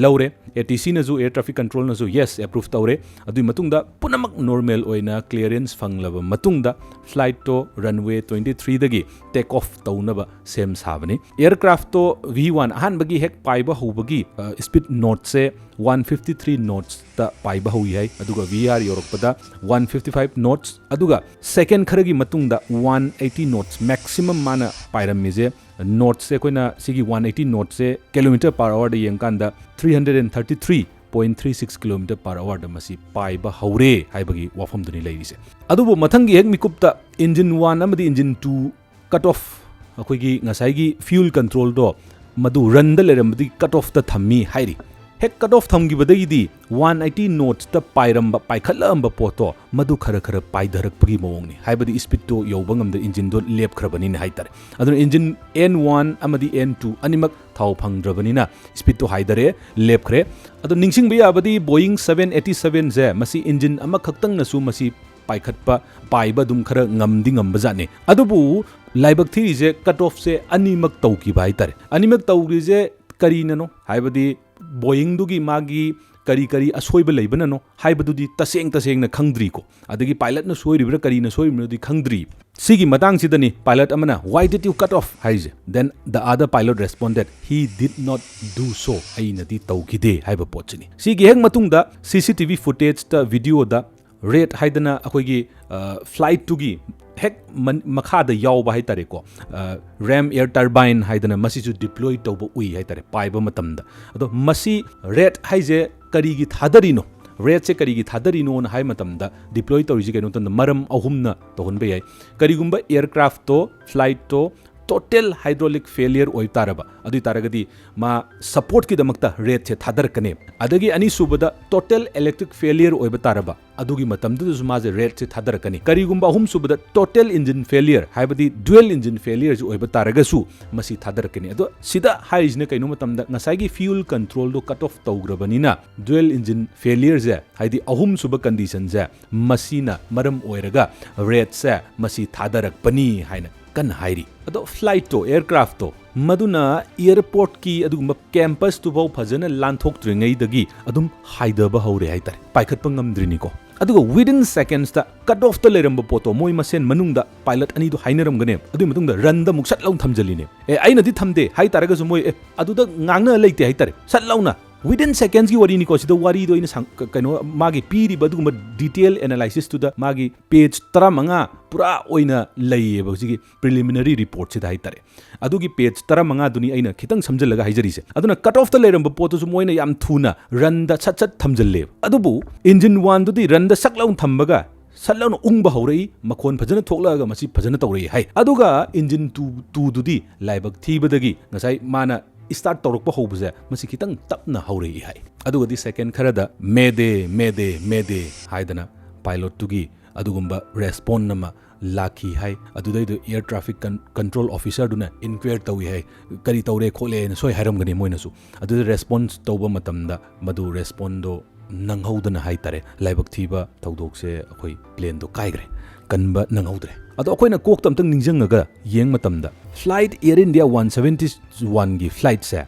ꯂꯧꯔꯦ꯫ ATC ꯅꯁꯨ, air traffic control ꯅꯁꯨ yes approve ꯇꯧꯔꯦ꯫ ꯑꯗꯨꯒꯤ ꯃꯇꯨꯡꯗ ꯄꯨꯝꯅꯃꯛ normal ꯑꯣꯏꯅ clearance ꯐꯪꯂꯕ ꯃꯇꯨꯡꯗ flight ꯇꯣ runway twenty three ꯗꯒꯤ take off ꯇꯧꯅꯕ ꯁꯦꯝ ꯁꯥꯕꯅꯤ꯫ Aircraft ꯇꯣ V one ꯑꯍꯥꯟꯕꯒꯤ ꯍꯦꯛ ꯄꯥꯏꯕ ꯍꯧꯕꯒꯤ speed knot ꯁꯦ one fifty three knots ꯇ ꯄꯥꯏꯕ ꯍꯧꯏ ꯍꯥꯏ꯫ ꯑꯗꯨꯒ V R ꯌꯧꯔꯛꯄꯗ one fifty five knots, ꯑꯗꯨꯒ second ꯈꯔꯒꯤ ꯃꯇꯨꯡꯗ one eighty knots maximum ꯃꯥꯅ ꯄꯥꯏꯔꯝꯃꯤꯁꯦ꯫ Knots ꯁꯦ ꯑꯩꯈꯣꯏꯅ ꯁꯤꯒꯤ one eighty knots say kilometre per hour the ꯌꯦꯡꯀꯥꯟꯗ three hundred and thirty three point three six kilometre per hour ꯗ ꯃꯁꯤ ꯄꯥꯏꯕ ꯍꯧꯔꯦ ꯍꯥꯏꯕꯒꯤ ꯋꯥꯐꯝꯗꯨꯅꯤ ꯂꯩꯔꯤꯁꯦ꯫ ꯑꯗꯨꯕꯨ ꯃꯊꯪꯒꯤ ꯍꯦꯛ ꯃꯤꯀꯨꯞꯇ engine one ꯑꯃꯗꯤ engine two cut off, ꯑꯩꯈꯣꯏꯒꯤ ꯉꯁꯥꯏꯒꯤ fuel control ꯗꯣ ꯃꯗꯨ run ꯗ ꯂꯩꯔꯝꯕꯗꯒꯤ cut off ꯇ ꯊꯝꯃꯤ ꯍꯥꯏꯔꯤ꯫ ꯍꯦꯛ cut off ꯊꯝꯈꯤꯕꯗꯒꯤꯗꯤ one eighty knots ꯇ ꯄꯥꯏꯔꯝꯕ, ꯄꯥꯏꯈꯠꯂꯛꯑꯝꯕ ꯄꯣꯠꯇꯣ ꯃꯗꯨ ꯈꯔ ꯈꯔ ꯄꯥꯏꯊꯔꯛꯄꯒꯤ ꯃꯑꯣꯡꯅꯤ꯫ ꯍꯥꯏꯕꯗꯤ speed ꯇꯣ ꯌꯧꯕ ꯉꯝꯗ, engine ꯗꯣ ꯂꯦꯞꯈ꯭ꯔꯕꯅꯤꯅ ꯍꯥꯏꯇꯥꯔꯦ꯫ ꯑꯗꯨꯅ engine N one ꯑꯃꯗꯤ N two ꯑꯅꯤꯃꯛ ꯊꯥꯎ ꯐꯪꯗ꯭ꯔꯕꯅꯤꯅ speed ꯇꯣ ꯍꯥꯏꯊꯔꯦ, ꯂꯦꯞꯈ꯭ꯔꯦ꯫ ꯑꯗꯣ ꯅꯤꯡꯁꯤꯡꯕ ꯌꯥꯕꯗꯤ Boeing seven eighty seven ꯁꯦ ꯃꯁꯤ engine ꯑꯃꯈꯛꯇꯪꯅꯁꯨ ꯃꯁꯤ ꯄꯥꯏꯈꯠꯄ, ꯄꯥꯏꯕ ꯑꯗꯨꯝ ꯈꯔ ꯉꯝꯗꯤ ꯉꯝꯕꯖꯥꯠꯅꯤ꯫ ꯑꯗꯨꯕꯨ ꯂꯥꯏꯕꯛ ꯊꯤꯔꯤꯁꯦ cut off ꯁꯦ ꯑꯅꯤꯃꯛ ꯇꯧꯈꯤꯕ ꯍꯥꯏꯇꯥꯔꯦ꯫ ꯑꯅꯤꯃꯛ ꯇꯧꯔꯤꯁꯦ ꯀꯔꯤꯅꯅꯣ ꯍꯥꯏꯕꯗꯤ Boeing ꯗꯨꯒꯤ ꯃꯥꯒꯤ ꯀꯔꯤ ꯀꯔꯤ ꯑꯁꯣꯏꯕ ꯂꯩꯕꯅꯅꯣ ꯍꯥꯏꯕꯗꯨꯗꯤ ꯇꯁꯦꯡ ꯇꯁꯦꯡꯅ ꯈꯪꯗ꯭ꯔꯤꯀꯣ꯫ ꯑꯗꯒꯤ pilot ꯅ ꯁꯣꯏꯔꯤꯕ꯭ꯔꯥ ꯀꯔꯤꯅ ꯁꯣꯏꯔꯤꯕꯅꯣꯗꯤ ꯈꯪꯗ꯭ꯔꯤ꯫ ꯁꯤꯒꯤ ꯃꯇꯥꯡꯁꯤꯗꯅꯤ pilot ꯑꯃꯅ "Why did you cut off?" ꯍꯥꯏꯔꯤꯁꯦ꯫ Then the other pilot responded, "He did not do so." ꯑꯩꯅꯗꯤ ꯇꯧꯈꯤꯗꯦ ꯍꯥꯏꯕ ꯄꯣꯠꯁꯤꯅꯤ꯫ ꯁꯤꯒꯤ ꯍꯦꯛ ꯃꯇꯨꯡꯗ CCTV footage ꯇ, video ꯗ rat ꯍꯥꯏꯗꯅ ꯑꯩꯈꯣꯏꯒꯤ flight ꯇꯨꯒꯤ ꯍꯦꯛ ꯃꯈꯥꯗ ꯌꯥꯎꯕ ꯍꯥꯏꯇꯥꯔꯦꯀꯣ, ram air turbine ꯍꯥꯏꯗꯅ ꯃꯁꯤꯁꯨ deploy ꯇꯧꯕ ꯎꯏ ꯍꯥꯏꯇꯥꯔꯦ ꯄꯥꯏꯕ ꯃꯇꯝꯗ꯫ ꯑꯗꯣ ꯃꯁꯤ rat ꯍꯥꯏꯁꯦ ꯀꯔꯤꯒꯤ ꯊꯥꯗꯔꯤꯅꯣ? Rat ꯁꯦ ꯀꯔꯤꯒꯤ ꯊꯥꯗꯔꯤꯅꯣꯅ ꯍꯥꯏꯕ ꯃꯇꯝꯗ deploy ꯇꯧꯔꯤꯁꯦ ꯀꯩꯅꯣ ꯃꯇꯝꯗ ꯃꯔꯝ ꯑꯍꯨꯝꯅ ꯇꯧꯍꯟꯕ ꯌꯥꯏ꯫ ꯀꯔꯤꯒꯨꯝꯕ aircraft ꯇꯣ, flight ꯇꯣ total hydraulic failure ꯑꯣꯏꯕ ꯇꯥꯔꯕ, ꯑꯗꯨ ꯑꯣꯏ ꯇꯥꯔꯒꯗꯤ ꯃꯥ support ꯀꯤꯗꯃꯛꯇ rat ꯁꯦ ꯊꯥꯗꯔꯛꯀꯅꯤ꯫ ꯑꯗꯒꯤ ꯑꯅꯤꯁꯨꯕꯗ total electric failure ꯑꯣꯏꯕ ꯇꯥꯔꯕ, ꯑꯗꯨꯒꯤ ꯃꯇꯝꯗꯨꯗꯁꯨ ꯃꯥꯁꯦ rat ꯁꯦ ꯊꯥꯗꯔꯛꯀꯅꯤ꯫ ꯀꯔꯤꯒꯨꯝꯕ ꯑꯍꯨꯝꯁꯨꯕꯗ total engine failure, ꯍꯥꯏꯕꯗꯤ dual engine failure ꯁꯤ ꯑꯣꯏꯕ ꯇꯥꯔꯒꯁꯨ ꯃꯁꯤ ꯊꯥꯗꯔꯛꯀꯅꯤ꯫ ꯑꯗꯣ ꯁꯤꯗ ꯍꯥꯏꯔꯤꯁꯤꯅ ꯀꯩꯅꯣ ꯃꯇꯝꯗ ꯉꯁꯥꯏꯒꯤ fuel control ꯗꯣ cut off ꯇꯧꯈ꯭ꯔꯕꯅꯤꯅ dual engine failure ꯁꯦ, ꯍꯥꯏꯗꯤ ꯑꯍꯨꯝꯁꯨꯕ condition ꯁꯦ, ꯃꯁꯤꯅ ꯃꯔꯝ ꯑꯣꯏꯔꯒ rat ꯁꯦ ꯃꯁꯤ ꯊꯥꯗꯔꯛꯄꯅꯤ ꯍꯥꯏꯅ ꯀꯟꯅ ꯍꯥꯏꯔꯤ꯫ ꯑꯗꯣ flightꯇꯣ, aircraftꯇꯣ, ꯃꯗꯨꯅ airportꯀꯤ ꯑꯗꯨꯒꯨꯝꯕ campusꯇꯨꯐꯥꯎ ꯐꯖꯅ ꯂꯥꯟꯊꯣꯛꯇ꯭ꯔꯤꯉꯩꯗꯒꯤ ꯑꯗꯨꯝ ꯍꯥꯏꯗꯕ ꯍꯧꯔꯦ ꯍꯥꯏꯇꯥꯔꯦ, ꯄꯥꯏꯈꯠꯄ ꯉꯝꯗ꯭ꯔꯤꯅꯤꯀꯣ꯫ ꯑꯗꯨꯒ within secondsꯇ cut offꯇ ꯂꯩꯔꯝꯕ ꯄꯣꯠꯇꯣ ꯃꯣꯏ ꯃꯁꯦꯟ ꯃꯅꯨꯡꯗ pilot ꯑꯅꯤꯗꯣ ꯍꯥꯏꯅꯔꯝꯒꯅꯦꯕ, ꯑꯗꯨꯒꯤ ꯃꯇꯨꯡꯗ runꯗ ꯑꯃꯨꯛ ꯁꯠ ꯂꯥꯎꯅ ꯊꯝꯖꯜꯂꯤꯅꯦ꯫ ꯑꯦ, ꯑꯩꯅꯗꯤ ꯊꯝꯗꯦ ꯍꯥꯏ ꯇꯥꯔꯒꯁꯨ ꯃꯣꯏ, "ꯑꯦ, ꯑꯗꯨꯗ ꯉꯥꯡꯅ ꯂꯩꯇꯦ" ꯍꯥꯏꯇꯥꯔꯦ, ꯁꯠ ꯂꯥꯎꯅ within secondsꯀꯤ ꯋꯥꯔꯤꯅꯤꯀꯣ꯫ ꯁꯤꯗ ꯋꯥꯔꯤꯗꯣ ꯑꯩꯅ ꯁꯥꯡ-, ꯀ-, ꯀꯩꯅꯣ, ꯃꯥꯒꯤ ꯄꯤꯔꯤꯕ ꯑꯗꯨꯒꯨꯝꯕ detail analysisꯇꯨꯗ ꯃꯥꯒꯤ page ꯇꯔꯥꯃꯉꯥ ꯄꯨꯔꯥ ꯑꯣꯏꯅ ꯂꯩꯌꯦꯕ ꯍꯧꯖꯤꯛꯀꯤ preliminary reportꯁꯤꯗ ꯍꯥꯏꯇꯥꯔꯦ꯫ ꯑꯗꯨꯒꯤ page ꯇꯔꯥꯃꯉꯥꯗꯨꯅꯤ ꯑꯩꯅ ꯈꯤꯇꯪ ꯁꯝꯖꯜꯂꯒ ꯍꯥꯏꯖꯔꯤꯁꯦ꯫ ꯑꯗꯨꯅ cut offꯇ ꯂꯩꯔꯝꯕ ꯄꯣꯠꯇꯨꯁꯨ ꯃꯣꯏꯅ ꯌꯥꯝ ꯊꯨꯅ runꯗ ꯁꯠ ꯁꯠ ꯊꯝꯖꯜꯂꯦꯕ꯫ ꯑꯗꯨꯕꯨ engine oneꯗꯨꯗꯤ runꯗ ꯁꯛ ꯂꯥꯎꯅ ꯊꯝꯕꯒ ꯁꯠ ꯂꯥꯎꯅ ꯎꯪꯕ ꯍꯧꯔꯛꯏ, ꯃꯈꯣꯟ ꯐꯖꯅ ꯊꯣꯛꯂꯛꯑꯒ ꯃꯁꯤ ꯐꯖꯅ ꯇꯧꯔꯛꯏ ꯍꯥꯏ꯫ ꯑꯗꯨꯒ engine two, twoꯗꯨꯗꯤ ꯂꯥꯏꯕꯛ ꯊꯤꯕꯗꯒꯤ ꯉꯁꯥꯏ ꯃꯥꯅ start ꯇꯧꯔꯛꯄ ꯍꯧꯕꯁꯦ ꯃꯁꯤ ꯈꯤꯇꯪ ꯇꯞꯅ ꯍꯧꯔꯛꯏ ꯍꯥꯏ꯫ ꯑꯗꯨꯒꯗꯤ second ꯈꯔꯗ "Mayday, Mayday, Mayday" ꯍꯥꯏꯗꯅ pilotꯇꯨꯒꯤ ꯑꯗꯨꯒꯨꯝꯕ respond ꯑꯃ ꯂꯥꯛꯈꯤ ꯍꯥꯏ꯫ ꯑꯗꯨꯗꯩꯗꯨ air traffic con-, control officerꯗꯨꯅ inquire ꯇꯧꯏ ꯍꯥꯏ, "ꯀꯔꯤ ꯇꯧꯔꯦ ꯈꯣꯠꯂꯦ" ꯍꯥꯏꯅ ꯁꯣꯏ ꯍꯥꯏꯔꯝꯒꯅꯤ ꯃꯣꯏꯅꯁꯨ꯫ ꯑꯗꯨꯗ response ꯇꯧꯕ ꯃꯇꯝꯗ ꯃꯗꯨ respondꯗꯣ ꯅꯪꯍꯧꯗꯅ ꯍꯥꯏꯇꯥꯔꯦ, ꯂꯥꯏꯕꯛ ꯊꯤꯕ ꯊꯧꯗꯣꯛꯁꯦ ꯑꯩꯈꯣꯏ planeꯗꯣ ꯀꯥꯏꯈ꯭ꯔꯦ, ꯀꯟꯕ ꯅꯪꯍꯧꯗ꯭ꯔꯦ꯫ ꯑꯗꯣ ꯑꯩꯈꯣꯏꯅ ꯀꯣꯛꯇ ꯑꯝꯇꯪ ꯅꯤꯡꯁꯤꯡꯉꯒ ꯌꯦꯡꯕ ꯃꯇꯝꯗ flight Air India one seventy oneꯒꯤ flightꯁꯦ,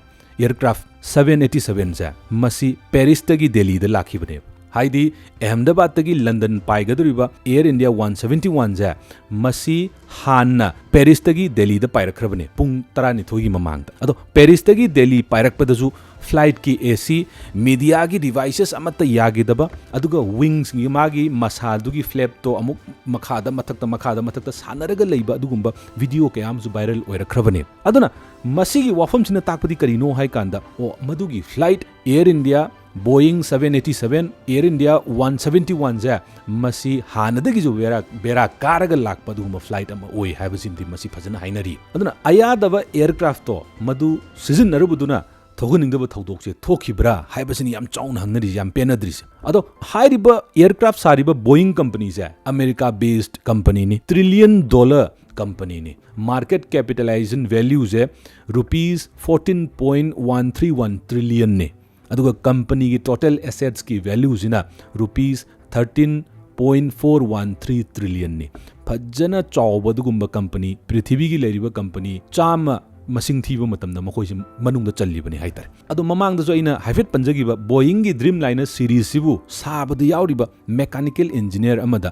aircraft seven eighty sevenꯁꯦ, ꯃꯁꯤ Parisꯇꯒꯤ ꯗꯦꯜꯂꯤꯗ ꯂꯥꯛꯈꯤꯕꯅꯦꯕ꯫ ꯍꯥꯏꯗꯤ ꯑꯍꯃꯗꯥꯕꯥꯗꯇꯒꯤ ꯂꯟꯗꯟ ꯄꯥꯏꯒꯗꯧꯔꯤꯕ Air India one seventy oneꯁꯦ ꯃꯁꯤ ꯍꯥꯟꯅ Parisꯇꯒꯤ ꯗꯦꯜꯂꯤꯗ ꯄꯥꯏꯔꯛꯈ꯭ꯔꯕꯅꯦ ꯄꯨꯡ ꯇꯔꯥꯅꯤꯊꯣꯏꯒꯤ ꯃꯃꯥꯡꯗ꯫ ꯑꯗꯣ Parisꯇꯒꯤ ꯗꯦꯜꯂꯤ ꯄꯥꯏꯔꯛꯄꯗꯁꯨ flightꯀꯤ AC, mediaꯒꯤ devices ꯑꯃꯠꯇ ꯌꯥꯈꯤꯗꯕ, ꯑꯗꯨꯒ wingsꯒꯤ ꯃꯥꯒꯤ ꯃꯁꯥꯗꯨꯒꯤ flapꯇꯣ ꯑꯃꯨꯛ ꯃꯈꯥꯗ ꯃꯊꯛꯇ, ꯃꯈꯥꯗ ꯃꯊꯛꯇ ꯁꯥꯟꯅꯔꯒ ꯂꯩꯕ ꯑꯗꯨꯒꯨꯝꯕ video ꯀꯌꯥ ꯑꯃꯁꯨ viral ꯑꯣꯏꯔꯛꯈ꯭ꯔꯕꯅꯦ꯫ ꯑꯗꯨꯅ ꯃꯁꯤꯒꯤ ꯋꯥꯐꯝꯁꯤꯅ ꯇꯥꯛꯄꯗꯤ ꯀꯔꯤꯅꯣ ꯍꯥꯏ ꯀꯥꯟꯗ, ꯑꯣ, ꯃꯗꯨꯒꯤ flight Air India Boeing seven eighty seven, Air India one seventy oneꯁꯦ ꯃꯁꯤ ꯍꯥꯟꯅꯗꯒꯤꯁꯨ ꯕꯦꯔꯥ, ꯕꯦꯔꯥ ꯀꯥꯔꯒ ꯂꯥꯛꯄ ꯑꯗꯨꯒꯨꯝꯕ flight ꯑꯃ ꯑꯣꯏ ꯍꯥꯏꯕꯁꯤꯃꯗꯤ ꯃꯁꯤ ꯐꯖꯅ ꯍꯥꯏꯅꯔꯤ꯫ ꯑꯗꯨꯅ ꯑꯌꯥꯗꯕ aircraftꯇꯣ ꯃꯗꯨ ꯁꯤꯖꯤꯟꯅꯔꯨꯕꯗꯨꯅ ꯊꯧꯍꯟꯅꯤꯡꯗꯕ ꯊꯧꯗꯣꯛꯁꯦ ꯊꯣꯛꯈꯤꯕ꯭ꯔꯥ ꯍꯥꯏꯕꯁꯤꯅꯤ ꯌꯥꯝ ꯆꯥꯎꯅ ꯍꯪꯅꯔꯤꯁꯦ, ꯌꯥꯝ ꯄꯦꯟꯅꯗ꯭ꯔꯤꯁꯦ꯫ ꯑꯗꯣ ꯍꯥꯏꯔꯤꯕ aircraft ꯁꯥꯔꯤꯕ Boeing companyꯁꯦ America based companyꯅꯤ, trillion dollar companyꯅꯤ, market capitalization valueꯁꯦ rupees fourteen point one three one trillionꯅꯤ, ꯑꯗꯨꯒ companyꯒꯤ total assetsꯀꯤ valueꯁꯤꯅ rupees thirteen point four one three ꯇ꯭ꯔꯤꯂꯤꯌꯟꯅꯤ꯫ ꯐꯖꯅ ꯆꯥꯎꯕ ꯑꯗꯨꯒꯨꯝꯕ ꯀꯝꯄꯅꯤ, ꯄ꯭ꯔꯤꯊꯤꯕꯤꯒꯤ ꯂꯩꯔꯤꯕ ꯀꯝꯄꯅꯤ ꯆꯥꯝꯃ ꯃꯁꯤꯡ ꯊꯤꯕ ꯃꯇꯝꯗ ꯃꯈꯣꯏꯁꯤ ꯃꯅꯨꯡꯗ ꯆꯜꯂꯤꯕꯅꯤ ꯍꯥꯏꯇꯥꯔꯦ꯫ ꯑꯗꯣ ꯃꯃꯥꯡꯗꯁꯨ ꯑꯩꯅ ꯍꯥꯏꯐꯦꯠ ꯄꯟꯖꯈꯤꯕ ꯕꯣꯌꯤꯡꯒꯤ ꯗ꯭ꯔꯤꯝ ꯂꯥꯏꯅꯔ ꯁꯤꯔꯤꯁꯁꯤꯕꯨ ꯁꯥꯕꯗ ꯌꯥꯎꯔꯤꯕ ꯃꯦꯀꯥꯅꯤꯀꯦꯜ ꯏꯟꯖꯤꯅꯤꯌꯔ ꯑꯃꯗ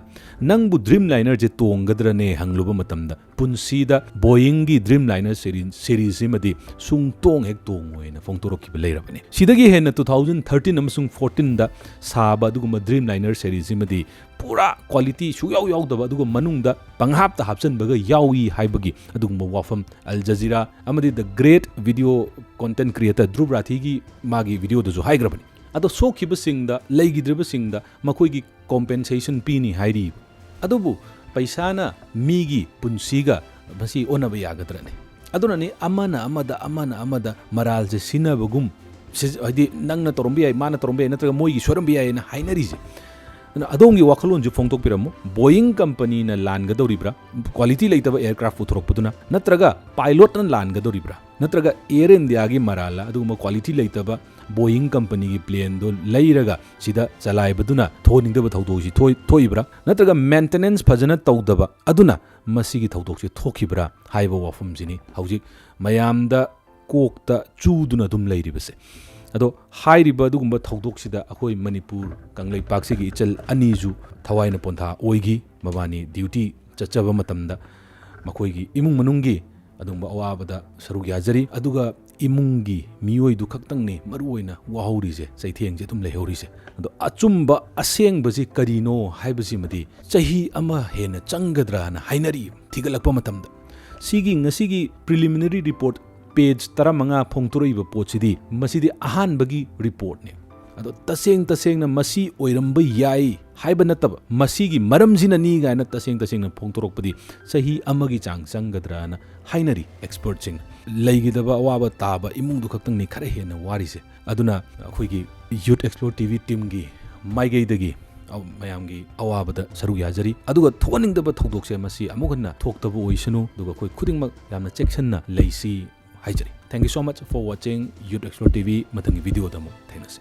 "ꯅꯪꯕꯨ ꯗ꯭ꯔꯤꯝ ꯂꯥꯏꯅꯔꯁꯦ ꯇꯣꯡꯒꯗ꯭ꯔꯅꯦ?" ꯍꯪꯂꯨꯕ ꯃꯇꯝꯗ, "ꯄꯨꯟꯁꯤꯗ ꯕꯣꯌꯤꯡꯒꯤ ꯗ꯭ꯔꯤꯝ ꯂꯥꯏꯅꯔ ꯁꯤꯔꯤ-, ꯁꯤꯔꯤꯁꯁꯤꯃꯗꯤ ꯁꯨꯡꯇꯣꯡ ꯍꯦꯛ ꯇꯣꯡꯉꯣꯏꯅ ꯐꯣꯡꯗꯣꯔꯛꯈꯤꯕ ꯂꯩꯔꯕꯅꯤ"꯫ ꯁꯤꯗꯒꯤ ꯍꯦꯟꯅ ꯇꯨ ꯊꯥꯎꯖꯟ ꯊꯥꯔꯇꯤꯟ ꯑꯃꯁꯨꯡ ꯐꯣꯔꯇꯤꯟꯗ ꯁꯥꯕ ꯑꯗꯨꯒꯨꯝꯕ ꯗ꯭ꯔꯤꯝ ꯂꯥꯏꯅꯔ ꯁꯤꯔꯤꯁꯁꯤꯃꯗꯤ ꯄꯨꯔꯥ ꯀ꯭ꯋꯥꯂꯤꯇꯤ ꯁꯨꯡꯌꯥꯎ ꯌꯥꯎꯗꯕ, ꯑꯗꯨꯒ ꯃꯅꯨꯡꯗ ꯄꯪꯍꯥꯞꯇ ꯍꯥꯞꯆꯤꯟꯕꯒ ꯌꯥꯎꯏ ꯍꯥꯏꯕꯒꯤ ꯑꯗꯨꯒꯨꯝꯕ ꯋꯥꯐꯝ ꯑꯜ ꯖꯖꯤꯔꯥ ꯑꯃꯗꯤ ꯗ ꯒ꯭ꯔꯦꯠ ꯚꯤꯗꯤꯑꯣ ꯀꯣꯟꯇꯦꯟꯠ ꯀ꯭ꯔꯤꯌꯦꯇꯔ ꯙ꯭ꯔꯨꯕ ꯔꯥꯊꯤꯒꯤ ꯃꯥꯒꯤ ꯚꯤꯗꯤꯑꯣꯗꯁꯨ ꯍꯥꯏꯈ꯭ꯔꯕꯅꯤ꯫ ꯑꯗꯣ ꯁꯣꯛꯈꯤꯕꯁꯤꯡꯗ, ꯂꯩꯈꯤꯗ꯭ꯔꯤꯕꯁꯤꯡꯗ ꯃꯈꯣꯏꯒꯤ ꯀꯣꯝꯄꯦꯟꯁꯦꯁꯟ ꯄꯤꯅꯤ ꯍꯥꯏꯔꯤ꯫ ꯑꯗꯨꯕꯨ ꯄꯩꯁꯥꯅ ꯃꯤꯒꯤ ꯄꯨꯟꯁꯤꯒ ꯃꯁꯤ ꯑꯣꯟꯅꯕ ꯌꯥꯒꯗ꯭ꯔꯅꯦ? ꯑꯗꯨꯅꯅꯤ ꯑꯃꯅ ꯑꯃꯗ, ꯑꯃꯅ ꯑꯃꯗ ꯃꯔꯥꯜꯁꯦ ꯁꯤꯟꯅꯕꯒꯨꯝ, ꯁꯤ-, ꯍꯥꯏꯗꯤ ꯅꯪꯅ ꯇꯧꯔꯝꯕ ꯌꯥꯏ, ꯃꯥꯅ ꯇꯧꯔꯝꯕ ꯌꯥꯏ, ꯅꯠꯇ꯭ꯔꯒ ꯃꯣꯏꯒꯤ ꯁꯣꯏꯔꯝꯕ ꯌꯥꯏꯅ ꯍꯥꯏꯅꯔꯤꯁꯦ꯫ ꯑꯗꯨꯅ ꯑꯗꯣꯝꯒꯤ ꯋꯥꯈꯜꯂꯣꯟꯁꯨ ꯐꯣꯡꯗꯣꯛꯄꯤꯔꯝꯃꯨ꯫ ꯕꯣꯌꯤꯡ ꯀꯝꯄꯅꯤꯅ ꯂꯥꯟꯒꯗꯧꯔꯤꯕ꯭ꯔꯥ, ꯀ꯭ꯋꯥꯂꯤꯇꯤ ꯂꯩꯇꯕ ꯑꯦꯌꯔꯀ꯭ꯔꯥꯐ ꯄꯨꯊꯣꯔꯛꯄꯗꯨꯅ, ꯅꯠꯇ꯭ꯔꯒ ꯄꯥꯏꯂꯣꯠꯅ ꯂꯥꯟꯒꯗꯧꯔꯤꯕ꯭ꯔꯥ, ꯅꯠꯇ꯭ꯔꯒ ꯑꯦꯌꯔ ꯏꯟꯗꯤꯌꯥꯒꯤ ꯃꯔꯥꯜꯂ ꯑꯗꯨꯒꯨꯝꯕ ꯀ꯭ꯋꯥꯂꯤꯇꯤ ꯂꯩꯇꯕ ꯕꯣꯌꯤꯡ ꯀꯝꯄꯅꯤꯒꯤ ꯄ꯭ꯂꯦꯟꯗꯣ ꯂꯩꯔꯒ ꯁꯤꯗ ꯆꯂꯥꯏꯕꯗꯨꯅ ꯊꯣꯛꯍꯟꯅꯤꯡꯗꯕ ꯊꯧꯗꯣꯛꯁꯤ ꯊꯣꯛ-, ꯊꯣꯛꯏꯕ꯭ꯔꯥ? ꯅꯠꯇ꯭ꯔꯒ ꯃꯦꯟꯇꯦꯅꯦꯟꯁ ꯐꯖꯅ ꯇꯧꯗꯕ ꯑꯗꯨꯅ ꯃꯁꯤꯒꯤ ꯊꯧꯗꯣꯛꯁꯤ ꯊꯣꯛꯈꯤꯕ꯭ꯔꯥ ꯍꯥꯏꯕ ꯋꯥꯐꯝꯁꯤꯅꯤ ꯍꯧꯖꯤꯛ ꯃꯌꯥꯝꯗ ꯀꯣꯛꯇ ꯆꯨꯗꯨꯅ ꯑꯗꯨꯝ ꯂꯩꯔꯤꯕꯁꯦ꯫ ꯑꯗꯣ ꯍꯥꯏꯔꯤꯕ ꯑꯗꯨꯒꯨꯝꯕ ꯊꯧꯗꯣꯛꯁꯤꯗ ꯑꯩꯈꯣꯏ ꯃꯅꯤꯄꯨꯔ ꯀꯪꯂꯩꯄꯥꯛꯁꯤꯒꯤ ꯏꯆꯜ ꯑꯅꯤꯁꯨ ꯊꯋꯥꯏꯅ ꯄꯣꯟꯊꯥ ꯑꯣꯏꯈꯤ꯫ ꯃꯕꯥꯅꯤ ꯗ꯭ꯌꯨꯇꯤ ꯆꯠꯆꯕ ꯃꯇꯝꯗ ꯃꯈꯣꯏꯒꯤ ꯏꯃꯨꯡ ꯃꯅꯨꯡꯒꯤ ꯑꯗꯨꯒꯨꯝꯕ ꯑꯋꯥꯕꯗ ꯁꯔꯨꯛ ꯌꯥꯖꯔꯤ꯫ ꯑꯗꯨꯒ ꯏꯃꯨꯡꯒꯤ ꯃꯤꯑꯣꯏꯗꯨ ꯈꯛꯇꯪꯅꯤ ꯃꯔꯨ ꯑꯣꯏꯅ ꯋꯥꯍꯧꯔꯤꯁꯦ, ꯆꯩꯊꯦꯡꯁꯦ ꯑꯗꯨꯝ ꯂꯩꯍꯧꯔꯤꯁꯦ꯫ ꯑꯗꯣ ꯑꯆꯨꯝꯕ ꯑꯁꯦꯡꯕꯁꯤ ꯀꯔꯤꯅꯣ ꯍꯥꯏꯕꯁꯤꯃꯗꯤ ꯆꯍꯤ ꯑꯃ ꯍꯦꯟꯅ ꯆꯪꯒꯗ꯭ꯔꯥꯅ ꯍꯥꯏꯅꯔꯤ ꯊꯤꯒꯠꯂꯛꯄ ꯃꯇꯝꯗ꯫ ꯁꯤꯒꯤ ꯉꯁꯤꯒꯤ ꯄ꯭ꯔꯤꯂꯤꯃꯤꯅꯔꯤ ꯔꯤꯄꯣꯔꯠ ꯄꯦꯖ ꯇꯔꯥꯃꯉꯥ ꯐꯣꯡꯗꯣꯔꯛꯏꯕ ꯄꯣꯠꯁꯤꯗꯤ ꯃꯁꯤꯗꯤ ꯑꯍꯥꯟꯕꯒꯤ ꯔꯤꯄꯣꯔꯠꯅꯤ꯫ ꯑꯗꯣ ꯇꯁꯦꯡ ꯇꯁꯦꯡꯅ ꯃꯁꯤ ꯑꯣꯏꯔꯝꯕ ꯌꯥꯏ ꯍꯥꯏꯕ ꯅꯠꯇꯕ, ꯃꯁꯤꯒꯤ ꯃꯔꯝꯁꯤꯅꯅꯤ ꯀꯥꯏꯅ ꯇꯁꯦꯡ ꯇꯁꯦꯡꯅ ꯐꯣꯡꯗꯣꯔꯛꯄꯗꯤ ꯆꯍꯤ ꯑꯃꯒꯤ ꯆꯥꯡ ꯆꯪꯒꯗ꯭ꯔꯥꯅ ꯍꯥꯏꯅꯔꯤ ꯑꯦꯛꯁꯄꯔꯠꯁꯤꯡꯅ꯫ ꯂꯩꯈꯤꯗꯕ ꯑꯋꯥꯕ ꯇꯥꯕ ꯏꯃꯨꯡꯗꯨ ꯈꯛꯇꯪꯅꯤ ꯈꯔ ꯍꯦꯟꯅ ꯋꯥꯔꯤꯁꯦ꯫ ꯑꯗꯨꯅ ꯑꯩꯈꯣꯏꯒꯤ ꯌꯨꯠ ꯑꯦꯛꯁꯄ꯭ꯂꯣꯔ ꯇꯤ ꯚꯤ ꯇꯤꯝꯒꯤ ꯃꯥꯏꯀꯩꯗꯒꯤ ꯑ-, ꯃꯌꯥꯝꯒꯤ ꯑꯋꯥꯕꯗ ꯁꯔꯨꯛ ꯌꯥꯖꯔꯤ꯫ ꯑꯗꯨꯒ ꯊꯣꯛꯍꯟꯅꯤꯡꯗꯕ ꯊꯧꯗꯣꯛꯁꯦ ꯃꯁꯤ ꯑꯃꯨꯛ ꯍꯟꯅ ꯊꯣꯛꯇꯕ ꯑꯣꯏꯁꯅꯨ꯫ ꯑꯗꯨꯒ ꯑꯩꯈꯣꯏ ꯈꯨꯗꯤꯡꯃꯛ ꯌꯥꯝꯅ ꯆꯦꯛꯁꯤꯟꯅ ꯂꯩꯁꯤ ꯍꯥꯏꯖꯔꯤ꯫ Thank you so much for watching youth explore T V. ꯃꯊꯪꯒꯤ ꯚꯤꯗꯤꯑꯣꯗ ꯑꯃꯨꯛ ꯊꯦꯡꯅꯁꯤ꯫